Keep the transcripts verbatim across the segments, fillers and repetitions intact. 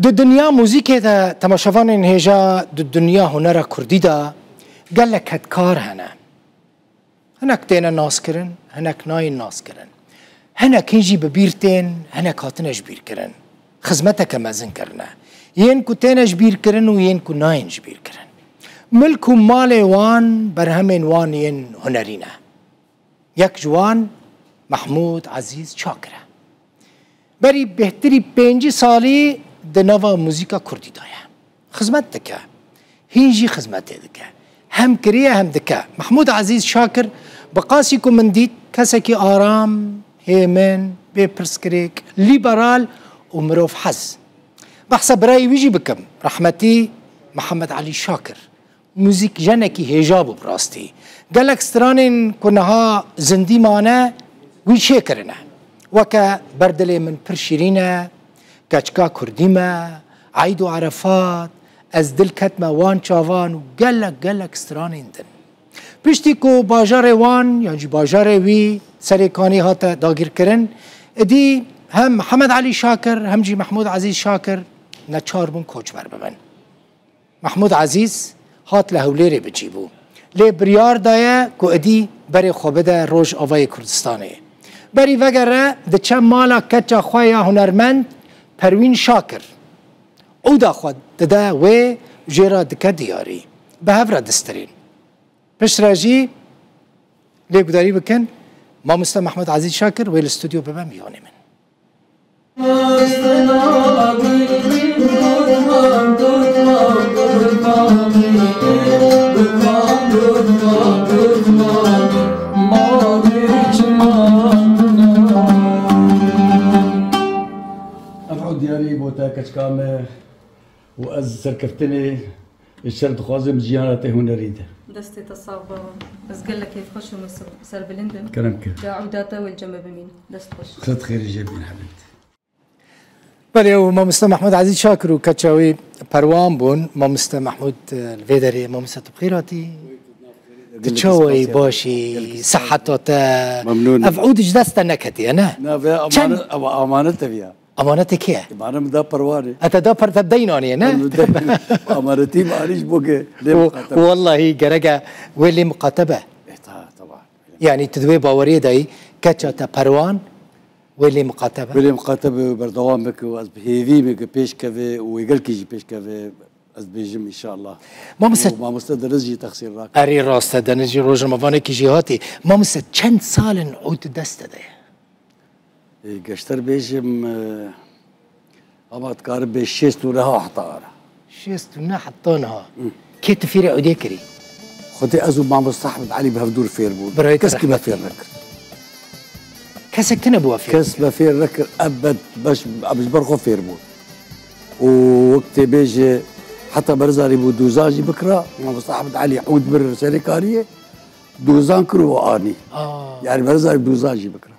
Di dinya muzîkê de temaşevanên hêja di dinya hunera kurdî de gelek kedkar hene. Hinek têne naskirin, hinek nayên naskirin. Hinek hîn jî bi bîr tên, hinek hatine ji bîr kirin. Xizmeteke mezin kirine. Yên ku têne ji bîr kirin û yên ku nayên ji bîr kirin. Milk û malê wan berhemên wan yên hunerî ne. Yek ji wan Mehmûd Ezîz Çakir e. Berî bêhtirî pêncî salî di nava muzîka kurdî de ye. Xizmet dike. Hîn jî xizmetê dike. Hem kiriye hem dike. Mehmûd Ezîz Çakir bi qasî ku min dît kesekî aram, hêmin, bê pirsgirêk, lîberal û mirovhez. Behsa birayê wî jî bikim. Rehmetî Mihemed Elî Çakir. Muzîkjenekî hêja bû bi rastî. Gelek stranên ku niha zindî mane, wî çêkirine. Weke Ber dilê min pir şîrîn e, Keçika kurdî me, Eîd û Erefat, Ez dil ketme wan çavan û gelek gelek stranên din. Piştî ku bajarê wan yan jî bajarê wî Serêkanî hate dagîrkirin, idî hem Mihemed Elî Şakir hem jî Mehmûd Ezîz Şakir neçar bûn koçber bibin. Mehmûd Ezîz hat li Hewlêrê bi cî bû. Lê biryar daye ku idî berê xwe bide Rojavayê Kurdistanê. Berî vegere diçe mala keça xwe ya hunermend Perwîn Şakir. Ûda xwe dide wê, jê re dike diyarî. Bi hev re distirîn. Piştre jî lê gudarî bikin, mamoste Mehmûd Ezîz Şakir wê li stûdyo bibe mîvanê min. Ev ew diyarî bo te keçika me û ez serkeftinê ji ser dixwazim ciyana te hunerî de. Destê te sax baba. Ez gelek kêfxweş û serbilind im. Kerem ke. Ya ewda te wê li cem me bimîne. Dest xweş. Xizmet xêrê jê bîn hebint. Belê, ew mamoste Mehmûd Ezîz Çakir û keça wî Perwan bûn. Mamoste Mehmûd, e, li vê derê, mamoste, tu bi xêr hatî? Tu çawa yî, baş î? Siheta te? Memnûn. Ev ûd ji dest te neketiye, ne? Na, vê Çend amane-, ev amanet e ya. Amanetê kê ye? Amane min da Perwanê. Heta da per-, te deynaniye, ne? Em deyn-, amanetî min anî ji bo ke lê miqate be. Wellahî gerek e wê lê miqate be. E, ta-, taban. Yanî tu di wê baweriyê de yî, keça te Perwan, wê lê miqate be. Wê lê miqate be û berdewam bike û ez bi hêvî me ke pêş keve û wê gelkî jî pêş keve, ez dibêjim înşallah. Mamoste Û mamoste Deniz jî texsîr nake. Erê rast e, Deniz jî rojnamevanekî jêhatî. Mamoste çend sal in ûd di dest te de ye? E, geşter bêjim, e, ama dikarim bê şêst û neh heta ara. Şêst û neh heta niha. Hı. Kê tu fêrî ûdê kirî? Xwedê ez û mamoste Ehmed Elî bi hevdûr fêr bûn. Birayê te Kes kî me rehmetî. Fêr nekir. Kesek tune bû fêr? Kes me fêr nekir, ebed beş, em ji ber xwe fêr bûn. Û wek tê bêje, heta berzarî bû dûzan jî bikira, mamoste Ehmed Elî ûd bir Serêkaniyê, dûzan kir û anî. Aa. Yani berzarî dûzan jî bikira.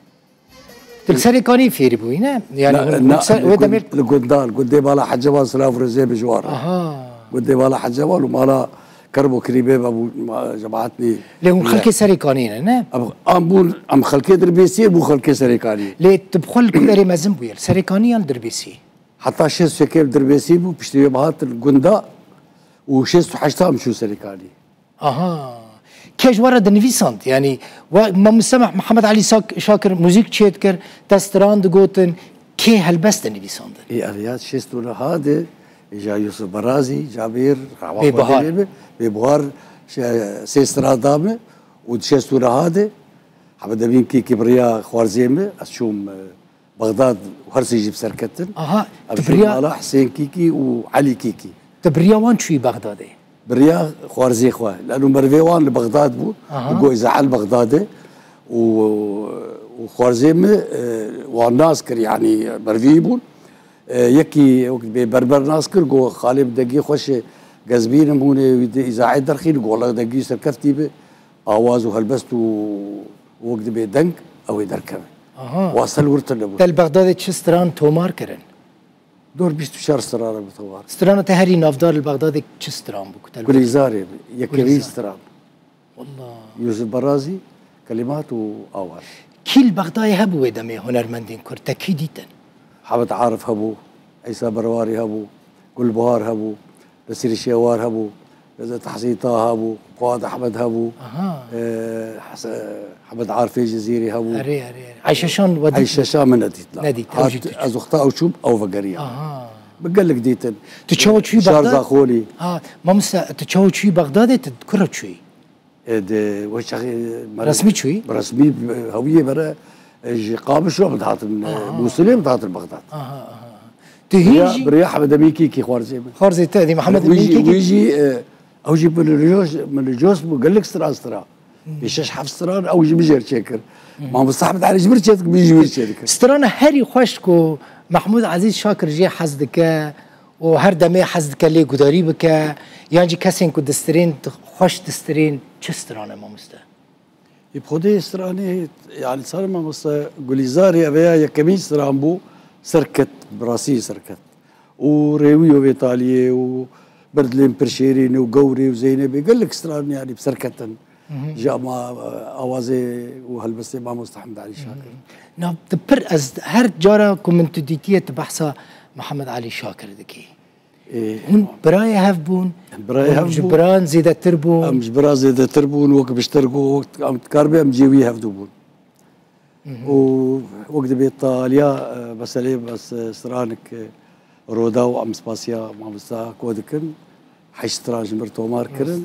Tu li Serêkanî fêrî bûyî, ne? Yani Na, hûn na, ser-, li wê gund-, demê li gundan, gundê mala Hecevan silav û rêzê bi ji wan re. Aha. Gundê mala Hecevan û mala Kerm û Kirîmê me bû, ma-, cemaetî. Lê hûn xelkê Serêkanî ne, ne? Em, em bûn, em xelkê Dirbêsiyê bû xelkê Serêkanî. Lê tu bi xwe li ku derê mezin bûye? Li Serêkanî yan li Dirbêsî? Heta şêst û yekê Dirbêsî bû, piştî wê me hat li gunda û şêst û heşt em çû Serêkanî. Aha. Kê ji we re dinivîsand? Yanî we mamoste Meh-, Mihemed Elî Sak-, Şakir muzîk çêdikir, te stran digotin, kê helbest dinivîsandin? Ê, ev ya şêst û neh de, îja Yusuf Barazî, Cabir, Rahman Bêbuhar. Xwedê lê be, Bêbuhar, şe-, sê stran da me û di şêst û neh de, Hemed Emîn Kîkî bi riya xwarzê me, ez çûm, e, Bexdad û her sê jî bi ser ketin. Aha, Ev tu jî biriya mala Hisên Kîkî û Elî Kîkî. Tu biriya wan çûyî Bexdadê? Biriya xwarzê xwe. Lano merivê wan li Bexdad bû. Aha. Li Goy Ze'el Bexdadê. Û, û xwarzê min, e, wan nas kir, yanî merivî bûn. E, yekî wek bê berber nas kir, got, Xalê bi dengê xweş e, gezbînim hûn ê wî di îzaê derxîn, got, wele dengî serkeftî bi. Awaz û helbest û wek dibê deng ew ê derkeve. Aha. Wasel wir tune bû. Te li Bexdadê çi stran tomar kirin? Dor bîst û çar strana bi tomar. Strana te herî navdar li Bexdadê çi stran bû ku te li Gulîzarê bi, yekemîn Gulîzar. Stran. Wallah. Yusuf Barazî, kelimat û awaz. Kî li Bexdayê hebû wê demê hunermendên Kurd? Te kî dîtin? Hemed Arif hebû, Eysa Berwarî hebû, Gulbihar hebû, Nesîr Şêwar hebû, Tahsîn Taha hebû, Fuad Ehmed hebû, Aha. e, Hese-, Hemed Arifê Cizîrî hebû. Erê, erê, erê. Eyşeşan we dît? Eyşeşan min nedît, na. Nedît, ew Hat, jî tu ez wexta ew çûm, ew vegeriyam. Aha. Bi gelek dîtin. Tu çawa çûyî Şar Bexdad? Zaxolî. Ha, mamoste, tu çawa çûyî Bexdadê, tu kura çûyî? E, di, wê çaxê, me Resmî çûyî? Resmî, e, hewiyê bere, e, ji Qamişlo min dihatin, e, Aha. Mûsilê min dihatin Bexdad. Aha, aha. Tu hîn Biriya, jî biriya Hemedê Mîkîkî xwarzê min. Xwarzê te, dî Mihemed Wî jî, Mîkîkî. Wî jî, e, ew jî bi li Jos, bi li Jos bû, gelek stran stira. Pê şeş heft stran, ew jî min jê re çêkir. Mamoste Hemid Elî ji min re çêdikir, min jî wî re çêdikir. Strana herî xweş ku Mehmûd Ezîz Şakir jê hez dike, û her demê hez dike lê gudarî bike, yan jî kesên ku distirên, xweş distirên, çi stran e, mamoste? Ê, bi xwedê stranê, yanî, sarê mamoste Gulîzarê, ev ya yekemîn stran bû, serket, bi rastî serket. Û Rêwîyo vê taliyê û Berdilên Pirşêrîn û Gewrê û Zeynebê, gelek stran, yanî, bi serketin. Mhm. Ji ama, e, awazê û helbestê mamoste Hemid Elî Şakir. Mhm. Na, tu pir, ez her cara ku min tu dîtiye, tu behsa Mihemed Elî Şakir dikî. Ê, Hûn birayê hev bûn? Birayê Hûn hev ji bûn. Biran zêdetir bûn? Em ji bira zêdetir bûn, wek biştir got, em dikaribe em cêwî hevdû bûn. Mhm. Û wek dibê taliya, e, meselê bes, e, stranik, e, roda û em spasiya mamosta ko dikin. Heşt stran ji mir tomar kirin. Rast.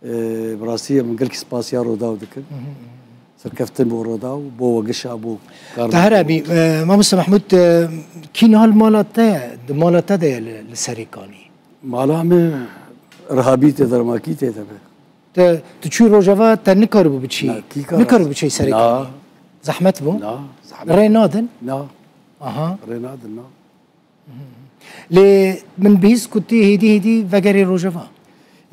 E, bi rastî em gelkî spasiya Rodaw dikin. Mhm, mhm. Serkeftin bo Rodaw, bo wegişa, bo kar. Tahir Ebî, e, mamoste Mehmûd, e, kî niha li mala te ye, di mala te de ye li, li Serêkanî? Mala me Rihabîtê, Dermakîtê de be. Te, tu çûyî Rojava, te nikaribû biçî? Na, kî kar Nikaribû biçî Serêkanî? Na. Zehmet bû? Na, zehmet. Rê nadin? Na. Aha. Rê nadin, na. Lê min bihîst ku tê hêdî hêdî vegerê Rojava.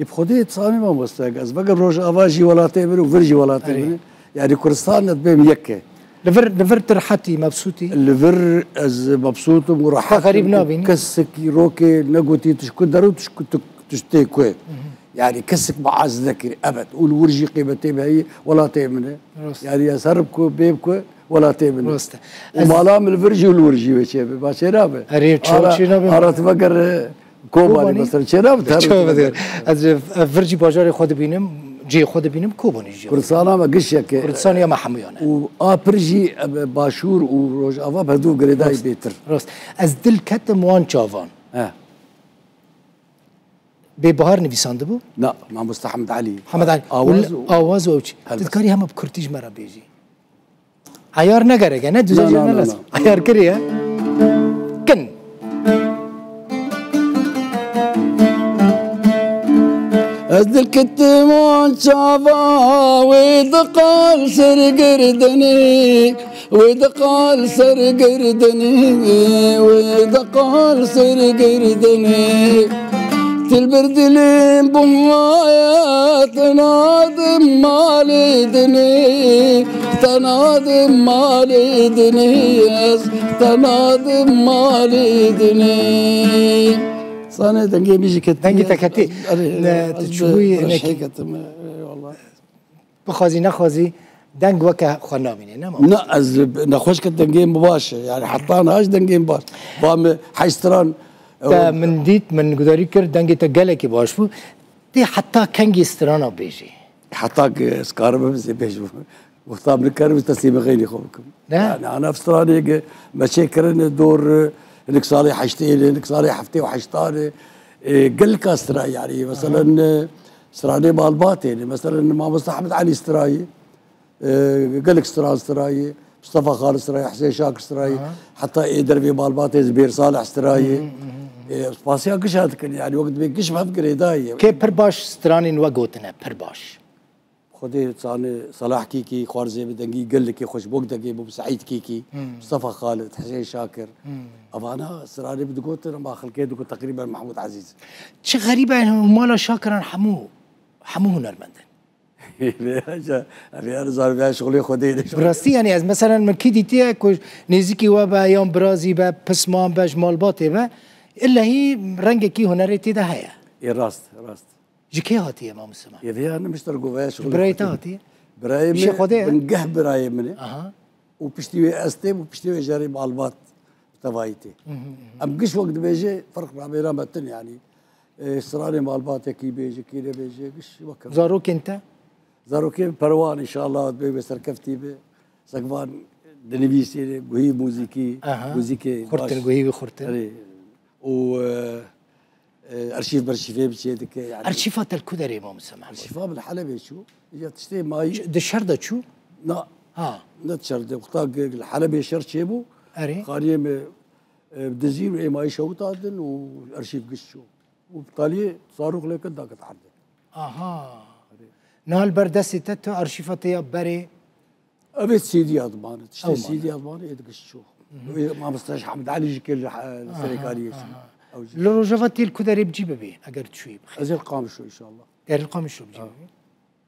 Ê, bi xwedê dizanî mamoste, ez veger Rojava jî welatê min û vir jî welatê Erê. min e. Yanî Kurdistan ne dibêm yek e. Li vir, li vir tu rehet î, mebsût î? Li vir ez mebsût im û rehet Xerîb im û nabînî? Kesekî rokê negotî tu ji ku der û tu ji ku tu, tu ji tê ku. Hı hı. Yanî kesek meaz nekir, ebed. Û li wir jî qîmetê me heye, welatê min e. Rast. Yanî ez herim ku, bêm ku, welatê min e. Rast e. Û Ez mala min li vir jî û li wir jî wê çêbe. Ba çênabe. Erê, çawa Ara, çênabe? Ara tu veger, e, Kobanî, Kobanî? Mesela çênabe, Çawa herim veger? Ez, e, vir jî bajarê xwe dibînim, cihê xwe dibînim, Kobanî jî. Kurdistana me giş yek e. Kurdistan ya me hemûyan e. Û a pir jî, e, Başûr û Rojava bi hevdû girêdayî Rast. bêtir. Rast. Ez dil ketim wan çavan. He. Bê Bahar nivîsandibû? Na, mamoste Hemed Elî. Hemed Elî. Awaz Û û awaz û ew çi? Helbest. Tu dikarî hema bi kurtî ji me re bêjî. Eyar ne gerek e, ne Na, duzê na, na, na. Eyar kiriye. Kin. Ez dilketim wan çava wê diqal ser girdenê. Wê diqal ser girdenê, wê diqal ser girdenê. Til bir dilê buhaya, tena di malê dinê, tena di malê dinê, ez tena di malê dinê. Sane dengê min jî ketî. Dengê te ketî. Erê, Ne, ez tu bi çûbûyî reşê nekî. ketim, eyvallah. Bixwazî nexwazî deng weke xwe nabînî, ne ma? Na, ez nexweş ke dengê min baş e. Yani heta niha jî dengê min baş. Ba min heşt stran, Te e, min dît, min gudarî kir, dengê te gelekî baş bû. Tê heta kengî strana bêjî? Heta ke ez karim ez ê bêjim. Wexta min karim ez teslîmê xeynî xwe bikim. Ne? Yani ana stranê ke me çê kirine dor, e, hinek salê heştê ne, hinek salê heftê û heştan e. E, gelka stra yani. Mesela, Aha. e, Stranê malbatê ne. Mesela Mamoste Ehmed Elî strayî, e, gelek stran strayî, Mustafa Xalid strayî, Husên Şakir strayî, Aha. heta ê dervê malbatê Zibêr Salih strayî. Hı hı, hı hı. E, spasiya gişa dikin, yani wek dibê giş bi hev girêdayî. Kê pir baş stranên we gotine, pir baş? Xwedê zanê Salah Kîkî, xwarzê bi dengî gelekî xweş, bok dengê bû, Seîd Kîkî, Hmm. Mustafa Xalid, Husên Şakir. Hmm. Evana stranê bi digotin, ama xelkê digot teqrîben Mehmûd Ezîz. Çi xerîb e, mala Şakiran hemû, hemû hunermend in. Vêya, ev ya nizam, vêya şixulê Xwedê de. Bi rastî, yani ez meselen min kî dîtiye ku nêzîkî we be, yan birazî be, pisman be, ji malbatê be, illehî rengekî hunerê tê de heye. Ê rast, rast. Ji kê hatiye Mamoste Mehmet? Ê vêya ne mişter ku vêya şixulê Xwedê. Ji birayê te hatiye? Birayê min, Xwedê ye? Bingeh birayê min e. Aha. Û piştî wê ez têm û piştî wê jarê malbat. tevayî tê. Em giş wek dibêje ferq nabêra me tin, yanî, e, stranê malbatekî bêje, kî nebêje, giş wek. Zarokên te? Zarokên Perwan înşallah dibê wê serkeftî be. Sekvan dinivîsê, guhî muzîkî, Aha. muzîkê Xurtin, baş. Guhî wî xurtin. Erê. Û, e, e, arşîv merşîvê bi çê dike, yanî. Arşîfa te li ku derê, Mamoste Mehmûd? Arşîfa min li Helebê çû. Ya tiştê mayî. Di şer de çû? Na. Ha. Ne di şer de. Wexta ge-, li Helebê şer çêbû. Erê. Xaniyê me, e, dizî û êmayî şewitandin û arşîv giş çû. Û bi taliyê zarok lê ket dakit erdê. Aha. Niha li ber destê te tu arşîfa te ya berê. Ev ê C D ya dimane. Tiştê Ew mane. C D ya dimane, ê digiş çû. Hı hı. Ê mamoste Hemed Elî jî kê li, li Aha, serêkaniyê çû. Aha. Ew jî. Li Rojava tê li ku derê bi cî bibî, eger çûyî bixî? Ez ê li Qamişlo înşallah. Ê li Qamişlo bi cî Ha. bibî?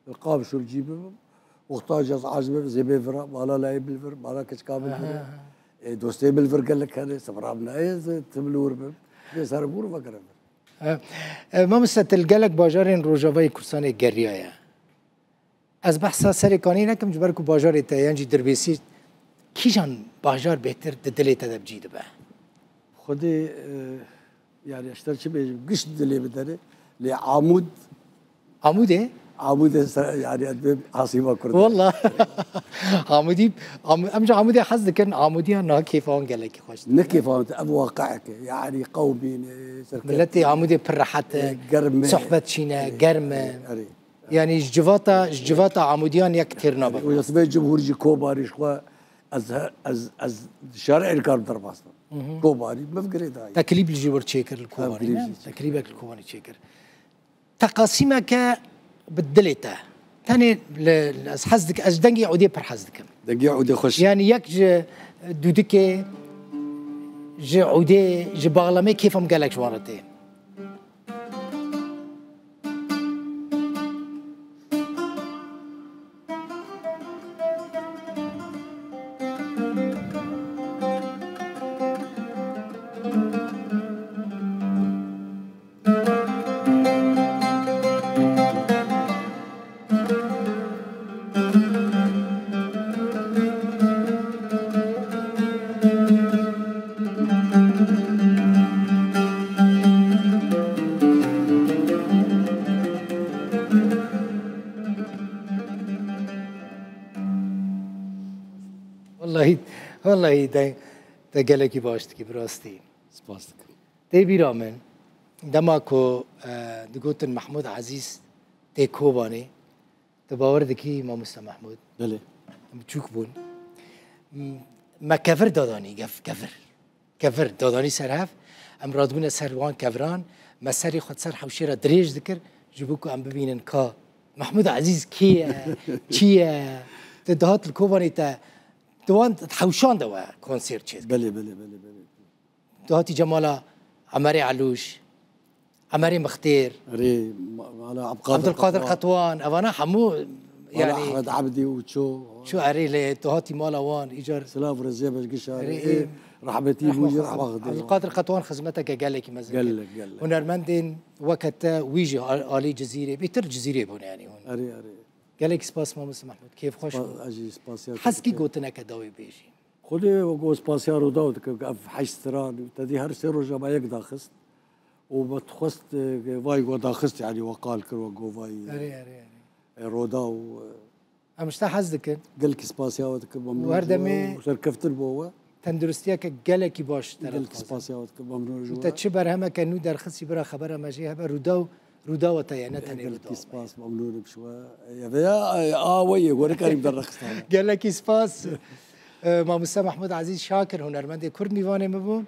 Li Qamişlo bi cî bibim. Wexta jî ez aciz bibim, zêbê vira, bala layê bil vir, bala keçika bil vir. Aha, aha. Ê, dostê bil vir gelek hene, sifra min nayê, ez tim li wir bim. Bê ser bûr vekere vir. E, e, mamoste, tu li gelek bajarên Rojavayê Kurdistanê geriyaye. Ez behsa Serêkaniyê nekim, ji ber ku bajarê te yan jî Dirbêsî, kîjan bajar bêhtir di dilê te de bi cî dibe? Xwedê, e, yani, ji te çi bêjim, giş dilê bi derê, lê Amûd Amûdê? Amûdê se-, yani, ez bêm Asîma Kurd. Walla. Amûdî, Am-, em ji Amûdê hez dikin, Amûdiyan niha kêfa wan gelekî xweş dikin. Ne kêfa wan, ev waqeyek e. Yani, qewmîn, e, serkeftin. Miletê Amûdê pir rehet e, e, germ e. Sohbet çîne, e, germ e. E, erê. Yani ji civata, ji civata Amûdiyan yek têr nabe. Û ya sibê cumhûr jî Kobanî ji xwe ez, ez, ez şarê Êlkan derbas bim. Hı hı. Kobanî, min girê dayî. Te klîp jî wir çêkir li Kobanî, Ev klîp ne? jî çêkir. Te klîbek li Kobanî çêkir. Teqasîmeke bi dilê te. Tenê li, li, ez hez dik-, ez ji dengê Odê pir hez dikim. Dengê Odê xweş. Yani yek ji dûdikê, ji Odê, ji Baxlemê kêfa min gelek ji wan re tê. Wellahî, wellahî te, te gelekî baş dikî, bi rastî. Spas dikim. Tê bîra min, dema ku, e, digotin Mehmûd Ezîz tê Kobanê, tu bawer dikî, mamoste Mehmûd? Belê. Em biçûk bûn. M-, me kevir dadanî, gev-, kevir. Kevir dadanî ser hev. Em radibûne ser wan keviran. Me serê xwe ser hewşê re dirêj dikir, ji bo ku em bibînin ka Mehmûd Ezîz kê ye, çi ye? Tu dihat li Kobanê te, di wan hewşan de we konsert çêdikir. Belê, belê, belê, belê. Tu hatî cemala Emerê Elûş, Emerê Mixtêr, Erê, ma-, mala Abdulkadir Abdulkadir Qetwan. Qetwan, evana hemû, Mala yani, Ahmed Abdî û ço. Ço erê lê tu hatî mala wan, îcar. Silav rêzê be ji gişa Erê, erê. Ê, rehmetî bû, rehma Xwedê. Abdulkadir Qetwan xizmeteke gelekî mezin kir. Gelek, gelek. Hunermendên weke te wî jî al-, alî Cizîrê, bêtir Cizîrê bûne, yani, hûn. Erê, erê. Gelekî spas, mamoste Mehmûd. Kêfxweş bû. Spas, ez jî spasiya te dikim. Heskî gotineke dawî bêjî. Xwedê wego spasiya Rûdaw dikim, ev heşt stran, te dî her sê roja me yek daxist. Û me dixwest, e, vay go daxist, yani we qal kir, we go vay, Erê, erê, erê. e, Rûdaw, e, Em ji te hez dikin. Gelkî spasiya we dikim, memnûn Û her ji we demê û serkeftin bo we. Tenduristiyeke gelekî baş te re dixwazim. Gelkî spasiya we dikim, memnûn ji we. Û te çi berhemeke nû derxistî, bira xebera me jê hebe, Rûdaw, Rûdawa te ye, ne tenê Rûdawa me. Gelkî spas, memnûn im ji we. Ev ya, e, a we ye, we nikarim derrexistane. Gelekî spas. E, Mamoste Mehmûd Ezîz Şakir, hunermendê Kurd, mîvanê min bû.